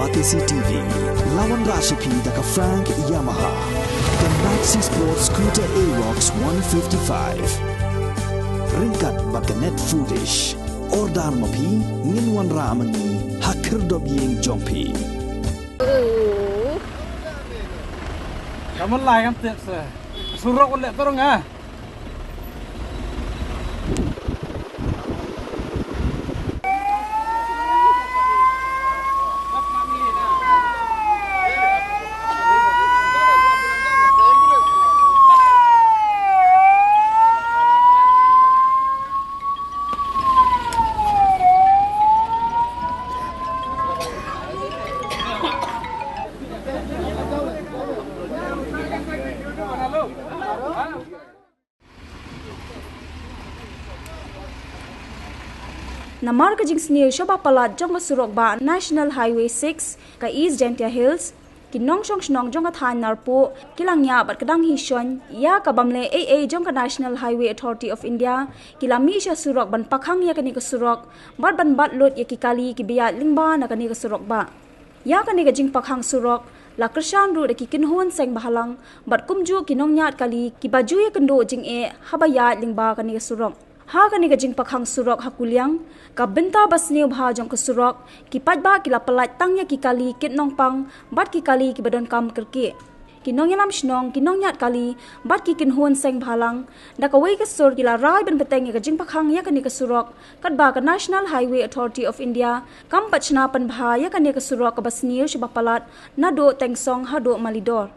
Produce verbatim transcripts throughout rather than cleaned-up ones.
Batesi T V, la wanrah sha phi da ka Frank Yamaha, ka Maxi Sport Scooter Aerox one fifty-five. Ryngkat bad ka Net Foodish. Order ma phi, ngin wanrah ma ngi ha khyrdop ïing jong phi. Ka mut lai kam tip se. Surok u leh terung ah. Namar ka jingsniew shaba palat jong ka surok ba National Highway six, ka East Jaintia Hills, ki nongshong shnong jong ka thaiñ Narpuh ki la ngiah bad ka dang hi shon ïa ka bym leh ei ei jong ka National Highway Authority of India, ki la mih sha surok ban pakhang ïa kane ka surok bad ban bat lut ïa ki kali kiba ïaid lyngba na kane ka surok ba. Ïa kane ka jingpakhang surok la kyrshan ruh da ki kynhun seng bhalang bad kumjuh ki nongñiad kali kiba ju ïakynduh jingeh haba ïaid lyngba kane ka surok. Ha kane ka jingpakhang surok ha Kuliang, ka bynta ba sniew bha jong ka surok, ki paidbah ki la pyllait tang ïa ki kali kit nongpang bad ki kali kiba donkam kyrkieh. Ki nongïalam shnong, ki nongñiad kali bad ki kynhun seng bhalang, da kawei ka sur ki la rai ban bteng ïa ka jingpakhang ïa kane ka surok, katba ka National Highway Authority of India kam pat shna pynbha ïa kane ka surok kaba sniew shaba palat naduh Tengsong haduh Malidor.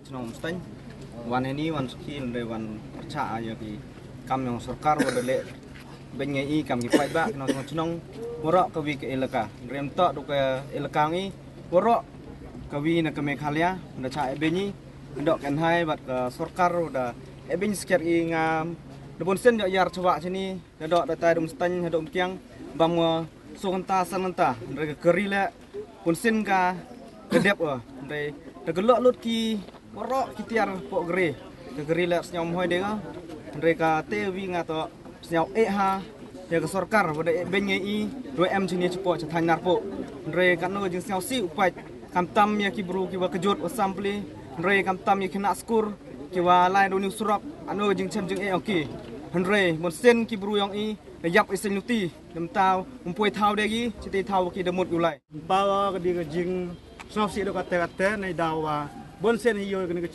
Chnong Umstang wan hini wan suki lende wan percaya ki kam jong sorkar wa dale. Beng ngai i kam ki paidbah ki nongshong shnong, warok kawi ka elaka. Rem tok du ka elaka ngi, warok kawi na ka Meghalaya, da cha e beng i, dok kan hai bad ka sorkar da e beng sket i ngam. Da bun sen jok yar chwa chini, da dok da tai dum stan ha dum kiang, bam ngo sukanta sananta, da ka kari le, bun sen ka, ka dep o, da, da ka lok lut ki, warok ki tiar pok gre, ka gre le snyau mhoi de ka, da ka te wi nga to, snyau eh ha, ïa ka sorkar, wa da eh beng ngai i, dua em chini chipok cha thaiñ Narpuh. Hynrei katno ka jingsngew sih u paid, kam tam ïa ki bru ki wa kajut wa sampli, hynrei kam tam ïa ki na skur, ki wa lai da u niu surok, katno ka jingchem jingeh ong ki. Hynrei, mon sen ki bru yong i, da yap i sen luti, da mtaw, um poi thaw de ki, chiti thaw ki da mut u lai. Mpawa ka di ka jingsngew sih da kate kate, nai daw wa, bon sen hi yo ka ni ka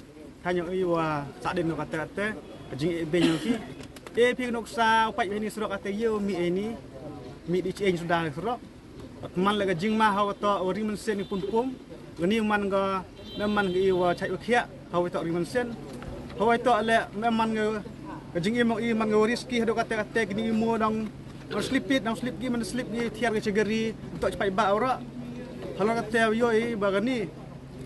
Tanya i wa sa den ka te te, ka jing e beng ki. E phi nuksa u paid ni surok ate yo mi e ni, mi di cheng suda surok. At man la ka jing ma hawa to, wa ri men sen ni pun pum. Ka ni man ka, na man ka i wa chai wa khia, hawa to ri men sen. Hawa to le, na man ka, ka jing i mo i man ka wa riski hado kate kate, ki ni i mo dang, dang slip it, dang slip ki man slip ki, tiar ka chagari, to chapai ba ora. Hala kate yo i ba ka ni.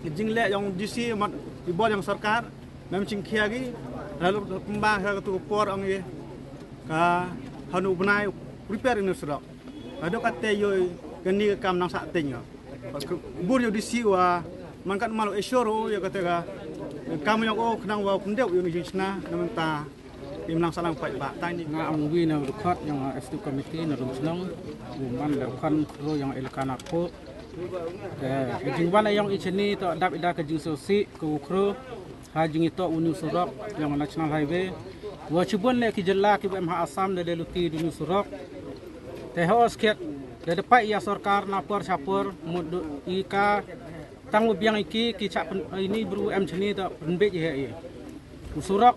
Jingleh jong D C mat i bor jong sorkar, mem chingkhia gi, lalu pemba ha katu por ong ye, ka hanu bnai repair inu surok. Ado kate yo kani ka kam nang sa teng yo. Bur yo D C wa, man kat malu esoro yo kate ka, kam yo o khnang wa kundeu yo ni jingsna, na menta. Im nang salam paid ba tang ni. Nga ong wi na rukhot jong, eh, executive committee na Lumshnong, u man da khon khro jong elaka Nakpo. Eh, ka jingwan jong i chini to dap ida ka jingsngewsih ka u khro. Ha jingito u new surok jong National Highway. Wa shibun leh ki jylla kiwa em ha Assam da dei luti da une u surok. Te hooh skhiat da dei peit ya sorkar na por sha por mut i ka tang wa biang i ki ki chah pyn-, ini bru em chini da pynbeit i he i. U surok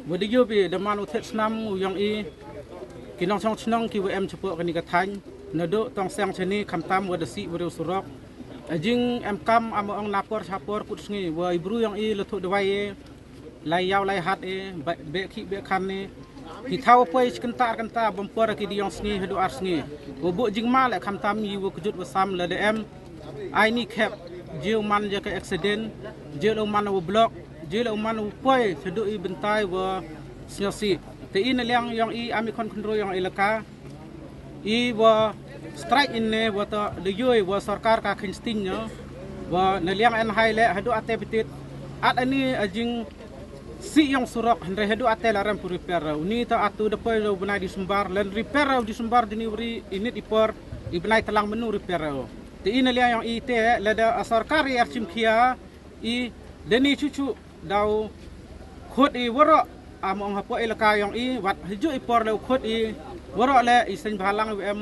wa da yoh i da man u thied snam u yong i ki nongshong shnong kiwa em chapoh kani ka thaiñ. Naduh Tongseng chini khamtam wa da sih wa u surok. A jing em kam am ong na por sha por kut sngi wa i bru yong i la thuh dawai e. Lai yaw lai hat e, be-, beh khih beh khan e. Ki thaw poi shi kynta ar kynta bym por ki di yong sngi haduh ar sngi. Wa buh jingma leh khamtam i wa kjut wa sam la da em. Ai ni khep, jiew man ja ka accident, jiew la u man wa block, jiew la u man wa poi shaduh i bynta i wa sngewsih. Te i na liang yong i am i khon khynroo yong i laka. I wa strike ine wa to da yoh i wa sorkar ka khin sting no. Wa na liang en hai leh haduh ate bitit. At ani a jing sih yong surok hynrei haduh ate la rem pu repair. Uni to atu da poi da u bnai December, len repair u December, January, init i por, i bnai Tlang mynnu repair. Te i na liang yong i te lada a sorkar i ar chim khia i deni chuchu da u khot i waroh, am ong hapoh i laka yong i, wat haju i por leh u khot i waroh leh i seng bhalang wa em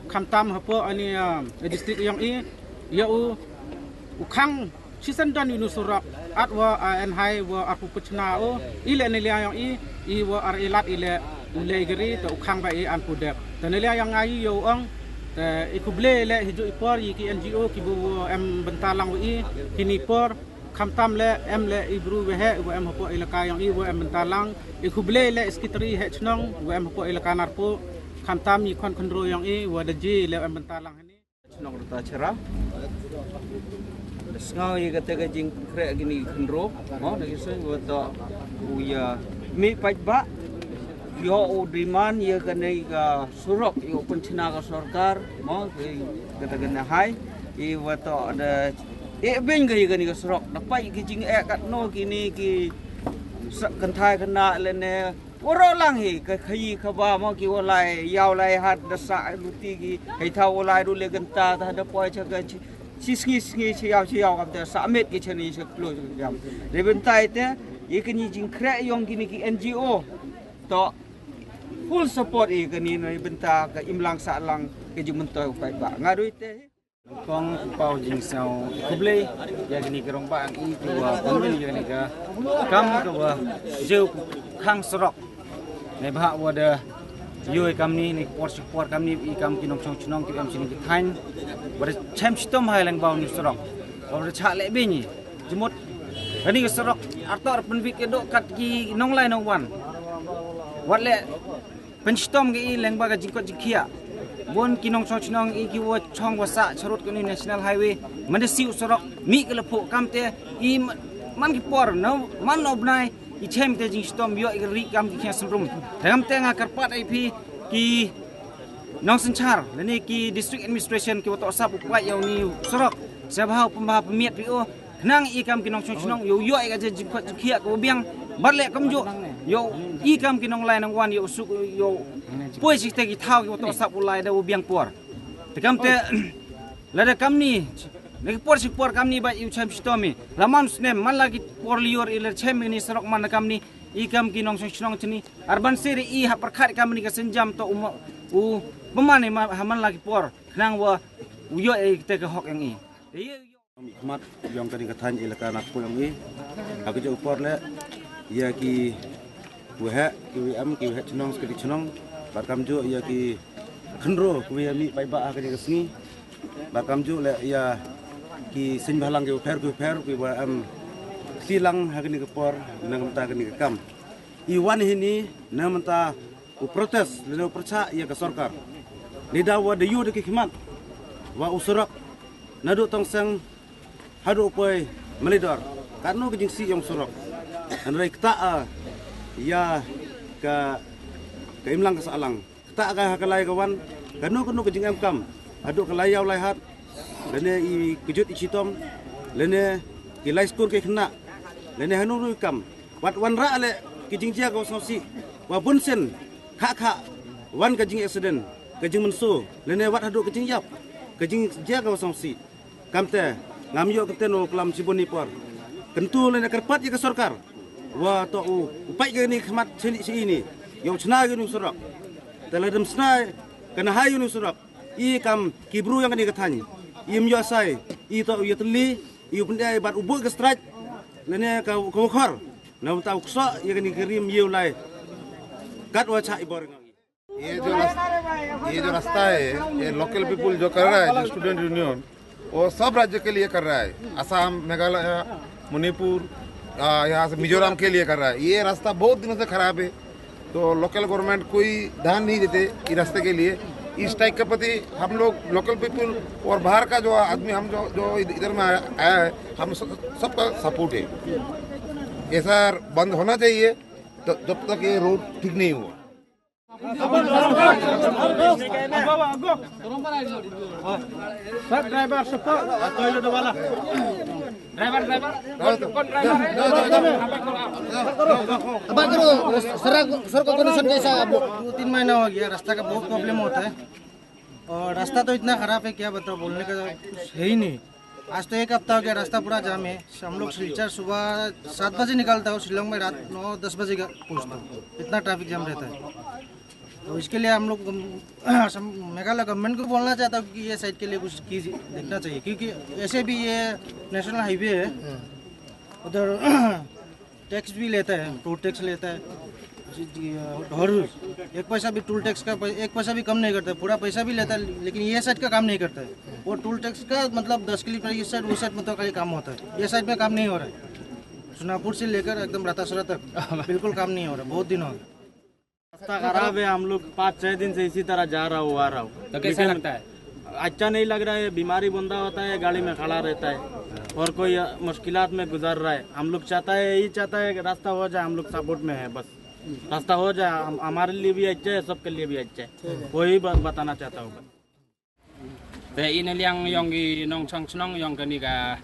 khamtam hapoh ani, ah, district yong i, ya u, u khang, chisen don inu surok, at wa, ah, en hai wa arpu pachna u, i leh ni liang yong i, i wa ar ilat i leh, u leh gari, te u khang ba i an pu dep. Te ni liang yong ngai i ya u ong, te i khublei leh haju i por i ki N G O ki bu wa em bynta lang wa i, kini por, khamtam leh, em leh i bru wa he, wa em hapoh i laka yong i, wa em bynta lang, i khublei leh i secretary he chnong, wa em hapoh i laka narpu, khamtam i khon khynroo yong i, wa da ji leh em bynta lang hani. Chnong Rta Chera. Sngaw i kata ka jingkhreh kini khynroo, mo, na ki seng wa to u ya mi paidbah, yoh u demand ya kani ka surok, yoh pynchna ka sorkar, mo, ki kata kani hai, i wa to da, e bing ka ya kani ka surok, da peit ki jingeh katno kini ki sa-, kynthai khynnah lane, waroh lang hi, ka khayi khaba mo ki wa lai, yaw lai hat da sah luti ki, hei thaw wa lai du le ganta ta da poi cha ka chi, chi sngi sngi chi yaw chi yaw kam te sah met ki chani cha klo cha jam. Re bentai te, i kani jingkhreh yong kini ki N G O. To, full support i kani na bynta ka imlang sahlang ka jingmyntoi u paidbah. Nga dui te. Kong paw jingsngaw khublei ya kini ki rangbah ang i ki wa pynmih ya kini ka kam ka wa jeu khang surok. Neibhah wa da yoh i kam ni, ni por shi por kam ni i kam ki nongshong chnong ki em chini ki thaiñ. Wa da chem shitom hai leng baw ni surok. Wa da chah leh bini. Jumut kani ka surok artor pynbit ka dok kat ki nonglai nongwan. Wat leh pynshitom ka i leng ba ka jingkot jingkhiah. Bun ki nongshong chnong i ki wa chong wa sah charut kani National Highway. Manda siu surok mi ka lapu kam te i ma-, man ki por no, man no bnai i chem te jingshitom yoh i ka ri kam ki khian sumrum. Te kam te nga kyrpad ai phi ki nongsynchar, lane ki district administration ki wa to sap u pwai yong ni surok. Sa bha u pynbha pynmiat phi o. Khnang i kam ki nongshong chnong, yow yoh i ka jingkot jingkhiah ka wa biang, bat leh kamjooh, yow i kam ki nonglai nongwan, yow suk, yow poi shi te ki thaw ki wa to sap u lai da wa biang por. Te kam te, lada kam ni, na ki por shi por kam ni ba i u chem shitom i, la man snem, man la ki por lior i la chem i ni surok man la kam ni, i kam ki nongshong chnong chini, ar ban sir i ha pyrkhat kam ni ka senjam to u ma-, u pynman i ma-, ha man la ki por, khnang wa, u yoh i te ka hok yong i. Te i Mihkhmat yong kani ka thaiñ elaka Narpuh yong i. Ha kajuh ka por leh, ya ki waheh, ki wa em, ki waheh chnong, secretary chnong. Bad kamjooh ya ki khynroo, ki wa mih paidbah ha kani ka sngi. Bad kamjooh leh ya ki seng bhalang ki wa pher, ki wa pher, ki wa em kti lang ha kani ka por, na ka bynta kani ka kam. I wan hini, na ka bynta u protest, lane u pyrchah ya ka sorkar. Neidaw wa da yoh da ki khmat, wa u surok, naduh Tongseng, haduh poi Malidor. Katno ka jingsih yong surok. Hynrei ktah, ah, ya ka, ka imlang ka sahlang. Ktah ka ha ka lai ka wan, kano kano ka jingem kam. Haduh ka lai yaw lai hat, lane i kjut i chitom, lane ki lai skur ki khynnah, lane hanu rui kam. Wat wanrah leh ki jingjia ka wa sngewsih. Wa bun sien, khah khah, wan ka jing accident, ka jingmynsaw, lane wat haduh ka jingyap, ka jingjia ka wa sngewsih. Kamte, ngam yoh kynten u klam chibun i por. Kyntu lane kyrpad ya ka sorkar. Wa to u u pait kani khmat sini sini. Yow chna kani surok. Te la dem chna kana hai kani surok. I kam ki bru yang kani ka thani. I myo sai. I to u yatli. I u pende bat u bu ka strike. Lane ka ka khor. Na ta u kso ya kani ka rim yow lai. Kat wa cha i bor. ये जो रास्ता ये जो रास्ता है, ये लोकल पीपल जो कर रहा है, जो स्टूडेंट यूनियन, वो सब राज्य के लिए कर रहा है। असम, मेघालय, मणिपुर, आ, यहाँ से मिजोरम के लिए कर रहा है। ये रास्ता बहुत दिनों से खराब है, तो लोकल गवर्नमेंट कोई ध्यान नहीं देते इस रास्ते के लिए। इस टाइप के प्रति हम लोग लोकल पीपल और बाहर का जो आदमी हम जो जो इधर में आया आया है, हम सब सबका सपोर्ट है। ऐसा बंद होना चाहिए, तो जब तक ये रोड ठीक नहीं हुआ। सब ड्राइवर सबको टॉयलेट वाला। ड्राइवर ड्राइवर कौन ड्राइवर है? बात करो सर सर का कंडीशन कैसा है आप लोग? दो तीन महीना हो गया, रास्ता का बहुत प्रॉब्लम होता है। और रास्ता तो इतना खराब है, क्या बताओ, बोलने का कुछ है ही नहीं। आज तो एक हफ्ता हो गया, रास्ता पूरा जाम है। हम लोग सिलचर सुबह सात बजे निकलता हूँ, शिलोंग में रात नौ दस बजे का पहुँचता हूँ। इतना ट्रैफिक जाम रहता है। तो इसके लिए हम लोग गम- असम मेघालय गवर्नमेंट को बोलना चाहता हूँ कि ये साइड के लिए कुछ की देखना चाहिए, क्योंकि ऐसे भी ये नेशनल हाईवे है, उधर टैक्स भी लेता है, टोल टैक्स लेता है। और एक पैसा भी टोल टैक्स का पै- एक पैसा भी कम नहीं करता है, पूरा पैसा भी लेता है, लेकिन ये साइड का काम नहीं करता है। वो टोल टैक्स का मतलब दस किलोमीटर इस साइड उस साइड मतलब का ही काम होता है, ये साइड में काम नहीं हो रहा है। सोनापुर से लेकर एकदम रातासरा तक बिल्कुल काम नहीं हो रहा, बहुत दिन हो गए। रास्ता खराब है, हम लोग पाँच छह दिन से इसी तरह जा रहा हूँ आ रहा हूँ। तो कैसा लेकिन लगता है? अच्छा नहीं लग रहा है, बीमारी बंदा होता है, गाड़ी में खड़ा रहता है और कोई मुश्किलात में गुजर रहा है। हम लोग चाहता है, यही चाहता है कि रास्ता हो जाए, हम लोग सपोर्ट में है बस। रास्ता हो जाए, हम हमारे लिए भी अच्छा है, सबके लिए भी अच्छा है, वही ब- बताना चाहता हूँ बस। Te ina liang yong i nong chong chnong yong kani ka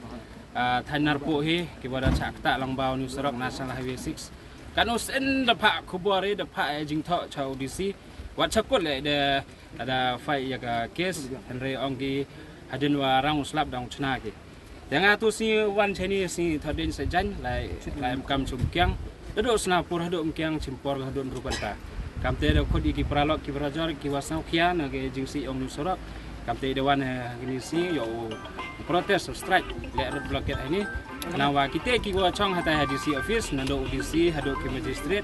ah, thaiñ Narpuh hi ki ba da chak ta long ba u ni surok National Highway six. Kan u sen da pha khubor i da pha e jing tho cha u D C. Wat cha kut le de ada fight ya ka case, hynrei ong ki hadin wa rang u slap dang chna ki. Te nga tu si wan cheni si thodin se jan lai lai em kam chum kiang. Dado sna pur hado mkiang chimpor hado rupan ta. Kam te da khut i ki pralok ki prajor ki wasau khia na ke jing si ong ni surok. Kam te da wan eh, ni si yo u protest strike le road blockade ani. Na wa kite ki wa chong hatai ha D C office na do D C hado ki magistrate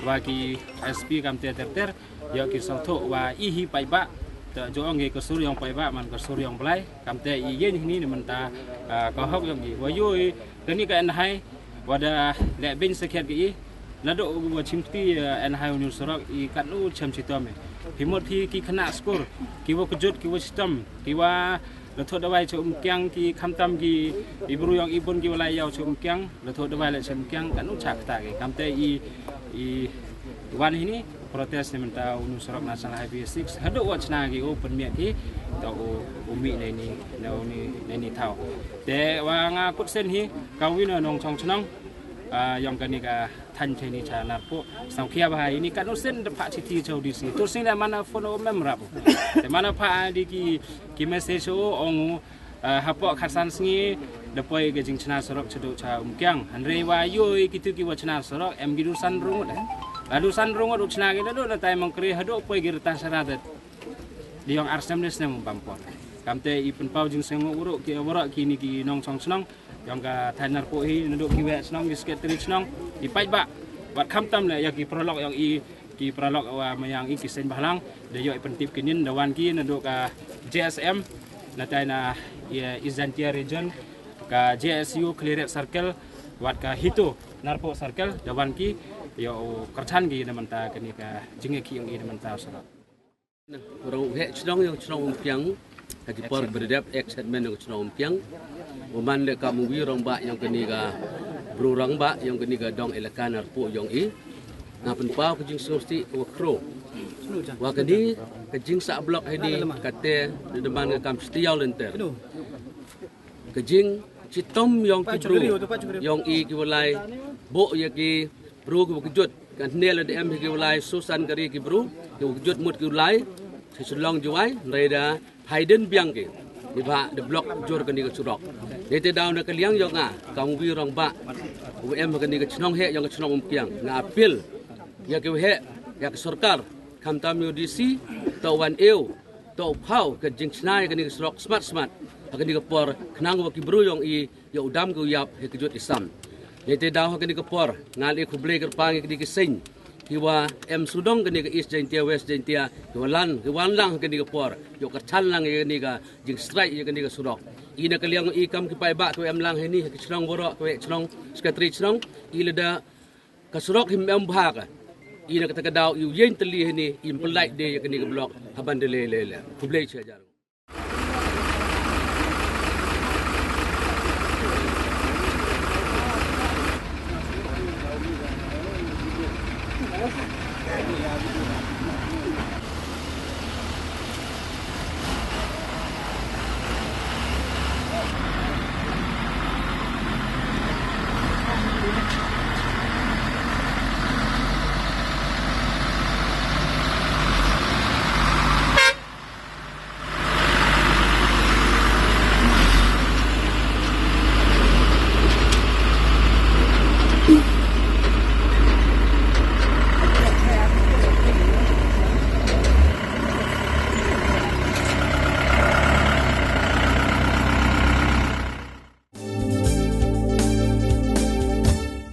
wa ki S P kam te ter ter. Yo ki song tho wa i hi pai ba. Ta jo ong ki ka sur yong pai ba man ka sur yong blai. Kam te i yen hini ni man ta ah, ka hok yong i wa yo i kani ka en hai. Wa da le bin se khet ki i. Na do wa chim ti eh, en hai u ni surok i kat nu cham chitom i. Hi mot hi ki khana skur ki wa kejut ki wa chitom ki wa la tho dawai cha um kiang ki kham tam ki i bru yong i bun ki wa lai yaw cha um kiang. La tho dawai la cha um kiang kat nu chak ta ki. Kam te i i wan hini protest ni man ta u ni surok National Highway six. Hado wa chna ki u pen miat ki ta u u mi nei ni na u ni nei ni thau. Te wa nga kut sen hi ka wi na nong chong chnong. Ah, yong kani ka than cheni cha Narpuh. Sang khia ba ini kan u sen da pha chiti cha u D C. Tu sing da mana phone o mem rap. Te mana pha di ki ki message o ong u ah, hapoh khatsan sngi da poi ka jingchna sorok chado cha umkiang. Hynrei wa yo i kitu ki wa chna sorok em ki du san rungut eh. La du san rungut u chna ki da do na tai mangkri hado poi ki rta sara da. Di yong arsem ne snem bampor. Kam te i penpau jingseng uruk ki uruk ki ni ki nong chong chnong. Yong ka thaiñ Narpuh hi nado ki weh chnong ki secretary chnong ki pait ba. Wat kham tam le ya ki prolok yong i ki pralok wa mayang i ki seng bahlang da yo i pentip kinin da wan ki nado ka J S M na tai na East Jaintia region ka J S U Khliehriat circle wat ka Hito Narpuh circle da wan ki yo kerchan ki na menta kani ka jingki yong i na menta sara. Rong hek chnong yong chnong umpiang. Ka ki por berdep ek setmen yong chnong umpiang. Uman de ka muwi rong ba yong kani ka bru rong ba yong kani ka dong elaka Narpuh yong i. Nga penpau ka jingsngewsih ka wa kro. Wa kani ka jingsa blok hini kate de deman ka kam setiaw lenter. Ka jing chitom yong ki bru yong i ki walai bo ya ki bru ki wa kejut. Kan ne la de em ki walai susan kari ki bru ki wa kejut mut ki walai. Ki sulong juai nrei da haiden biang ki. Neibhah da block jur kane ka surok. Neite daw na ka liang yong nga kam u rangbah u em ha kane ka chnong heh yong ka chnong Umkiang, nga appeal ïa ki waheh, ïa ka sorkar, khamtam ïa u D C, to wan ïew, to phaw ka jingshna ïa kane ka surok smat smat ha kane ka por, khnang wa ki bru yong i ïa u dam ka u ïap ha ka jut i sam. Neite daw ha kane ka por nga la khublei kyrpang ïa kine ki seng kiwa em sudong kane ka East Jaintia, West Jaintia, kiwa lan, kiwa wan lang ha kane ka por, ïa u kyrchan lang ïa kane ka jingstrike ïa kane ka surok. I na ka liang i kam ki paidbah kiwa em lang heini ha ki chnong baroh, kiwa chnong, secretary chnong, i lada ka surok him em bha ka, i na kata ka daw i u ïeng tylli heini, im pynlait de ïa kane ka block ha ban da lei lei lei. Khublei shihajar.